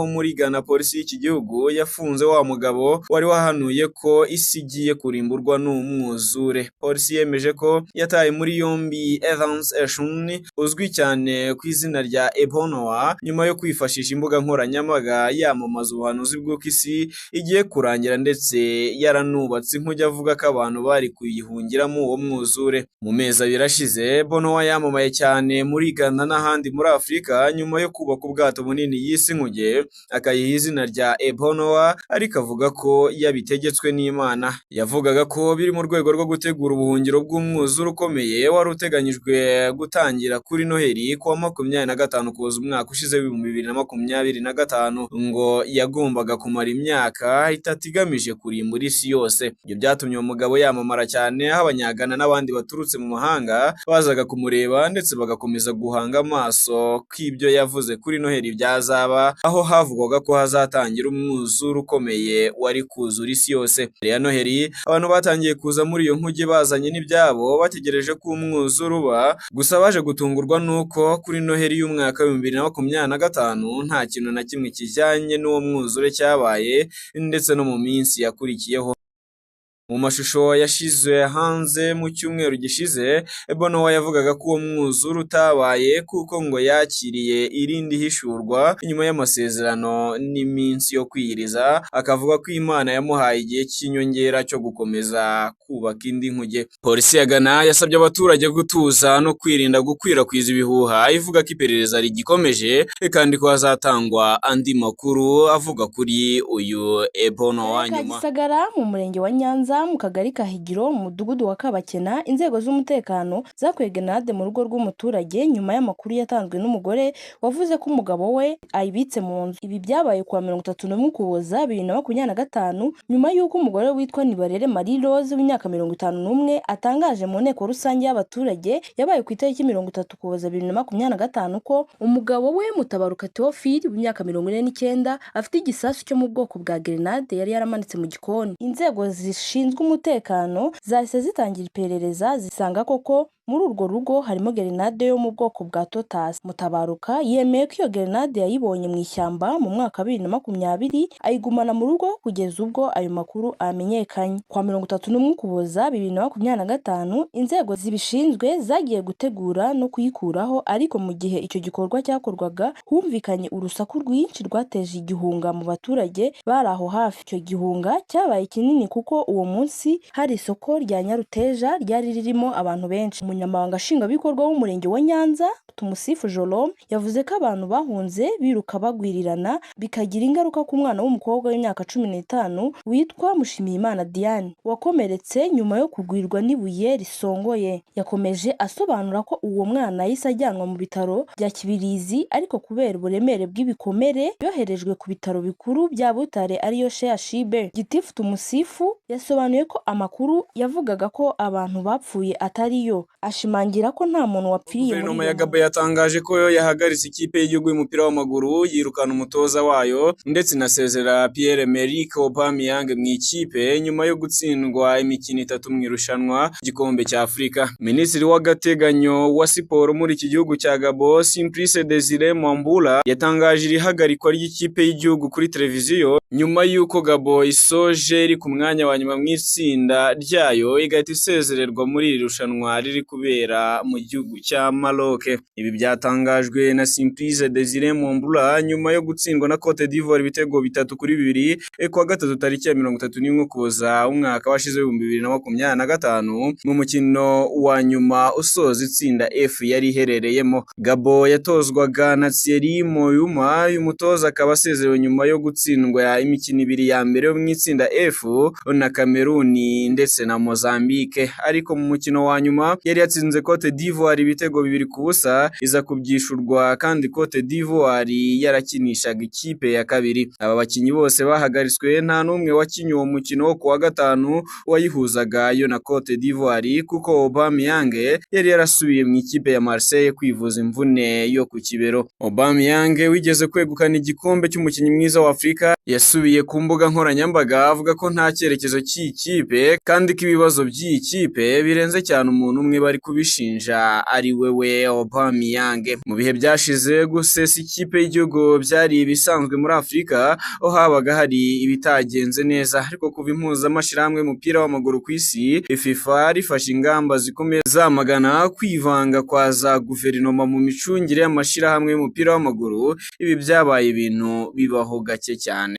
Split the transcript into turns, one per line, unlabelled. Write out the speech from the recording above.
Aho muri Ghana polisi y'iki gihugu yafunze wa mugabo wari wahanuye ko isi igiye kurimburwa n'umwuzure. Polisi yemeje ko yataye muri yombi Evans Eshun, uzwi cyane ku izina rya Ebonowa, nyuma yo kwifashisha imbuga nkoranyambaga yamamaza ubuhanuzi bw'uko isi igiye kurangira, ndetse yaranubatse inkuge avuga ko abantu bari kuyihungiramo uwo mwuzure. Mu mezi 2 ashize, Bonowa yamamaye cyane muri Ghana n'ahandi muri Afurika nyuma yo kubaka ubwato bunini yise inkuge, akayiha izina rya Ebonowa, ariko avuga ko yabitegetswe n'Imana. Yavugaga ko biri mu rwego rwo gutegura ubuhungiro bw'umwuzure ukomeye wari uteganyijwe gutangira kuri Noheli kuwa 25 Ukuboza umwaka ushize 2025, ngo yagombaga kumara imyaka 3 igamije kurimbura isi yose. Ibyo byatumye uwo mugabo yamamara cyane, aho Abanyagana n'abandi baturutse mu mahanga bazaga kumureba ndetse bagakomeza guhanga amaso ko ibyo yavuze kuri Noheli byazaba, aho havugwaga ko hazatangira umwuzure ukomeye wari kuzura isi yose. Mbere ya Noheli, abantu batangiye kuza muri iyo nkuge bazanye n'ibyabo bategereje ko umwuzure uba, gusa baje gutungurwa nuko kuri Noheli y'umwaka 2025 nta kintu na kimwe kijyanye n'uwo mwuzure cyabaye, ndetse no mu minsi yakurikiyeho. Mu mashusho yashizwe hanze mu cyumweru gishize, Ebonowa yavugaga ko uwo mwuzure utabaye kuko ngo yakiriye irindi hishurwa nyuma y'amasezerano n'iminsi yo kwiyiriza, akavuga ko Imana yamuhaye igihe cy'inyongera cyo gukomeza kubaka indi nkuge. Polisi ya Ghana yasabye abaturage gutuza no kwirinda gukwirakwiza ibihuha, ivuga ko iperereza rigikomeje kandi ko hazatangwa andi makuru avuga kuri uyu Ebonowa
Karere ka
nyuma.
Gisagara, mu murenge wa Nyanza, mu kagari ka Higiro, mu mudugudu wa Kabakena, inzego z'umutekano zakuye grenade mu rugo rw'umuturage nyuma y'amakuru yatanzwe n'umugore wavuze ko umugabo we ayibitse mu nzu. Ibi byabaye kuwa 31 Ukuboza 2025, nyuma y'uko umugore witwa Nibarere Marie Rose w'imyaka 51 atangaje mu nteko rusange y'abaturage yabaye ku itariki 30 Ukuboza 2025 ko umugabo we Mutabaruka Theophile w'imyaka 49 afite igisasu cyo mu bwoko bwa grenade yari yaramanitse mu gikoni. Inzego zishinzwe umutekano zahise zitangira iperereza, zisanga koko muri urwo rugo harimo grenade yo mu bwoko bwa Totas. Mutabaruka yemeye ko iyo grenade yayibonye mu ishyamba mu mwaka wa 2020, ayigumana mu rugo kugeza ubwo ayo makuru amenyekanye. Kwa 31 Ukuboza 2025, inzego zibishinzwe zagiye gutegura no kuyikuraho, ariko mu gihe icyo gikorwa cyakorwaga humvikanye urusaku rwinshi rwateje igihunga mu baturage bari aho hafi. Icyo gihunga cyabaye kinini kuko uwo munsi hari isoko rya Nyaruteja ryari ririmo abantu benshi. Umunyamabanga Nshingwabikorwa w'umurenge wa Nyanza, Tumusifu Jerome, yavuze ko abantu bahunze biruka bagwirirana, bikagira ingaruka ku mwana w'umukobwa w'imyaka 15 witwa Mushimiyimana Diane wakomeretse nyuma yo kugwirwa n'ibuye risongoye. Yakomeje asobanura ko uwo mwana yahise ajyanwa mu bitaro bya Kibirizi, ariko kubera uburemere bw'ibikomere yoherejwe ku bitaro bikuru bya Butare ariyo CHUB. Gitifu Tumusifu yasobanuye ko amakuru yavugaga ko abantu bapfuye atari yo, ashimangira ko nta muntu wapfiriye muri
Guverinoma
iyo
ya Gabon yatangaje ko yahagaritse ikipe y'igihugu y'umupira w'amaguru, yirukana umutoza wayo, ndetse inasezera Pierre-Emerick Aubameyang mu ikipe nyuma yo gutsindwa imikino 3 mu irushanwa ry'igikombe cya Afurika. Minisitiri w'agateganyo wa siporo muri iki gihugu cya Gabon, Simplice Desire Mwambula, yatangaje iri hagarikwa ry'ikipe y'igihugu kuri televiziyo nyuma y'uko Gabon isoje iri ku mwanya wa nyuma mu itsinda ryayo, igahita isezererwa muri iri rushanwa riri kubera mu gihugu cya Maroc. Ibi byatangajwe na Simplice Desire Mwambula nyuma yo gutsindwa na Cote d'Ivoire ibitego 3-2 kuwa gatatu tariki ya 31 Ukuboza umwaka washize 2025 mu mukino wa nyuma usoza itsinda F yari iherereyemo. Gabon yatozwaga na Thierry Moyuma, uyu mutoza akaba asezerewe nyuma yo gutsindwa imikino 2 ya mbere yo mu itsinda F na Cameroon ndetse na Mozambique, ariko mu mukino wa nyuma yari yatsinze Cote d'Ivoire ibitego 2-0, iza kubyishurwa kandi Cote d'Ivoire yarakinishaga ikipe ya kabiri. Aba bakinnyi bose bahagaritswe, nta n'umwe wakinnye uwo mukino wo kuwa gatanu wayihuzaga yo na Cote d'Ivoire, kuko Aubameyang yari yarasubiye mu ikipe ya Marseille kwivuza imvune yo ku kibero. Aubameyang wigeze kwegukana igikombe cy'umukinnyi mwiza wa Afurika yasubiye ku mbuga nkoranyambaga avuga ko nta cyerekezo cy'iyi kipe, kandi ko ibibazo by'iyi kipe birenze cyane umuntu umwe barimo bari kubishinja ari wewe Aubameyang. Mu bihe byashize, gusesa ikipe y'igihugu byari ibisanzwe muri Afurika, aho habaga hari ibitagenze neza, ariko kuva impuzamashyirahamwe y'umupira w'amaguru ku isi FIFA rifashe ingamba zikomeye zamagana kwivanga kwa za guverinoma mu micungire y'amashyirahamwe y'umupira w'amaguru, ibi byabaye ibintu bibaho gake cyane.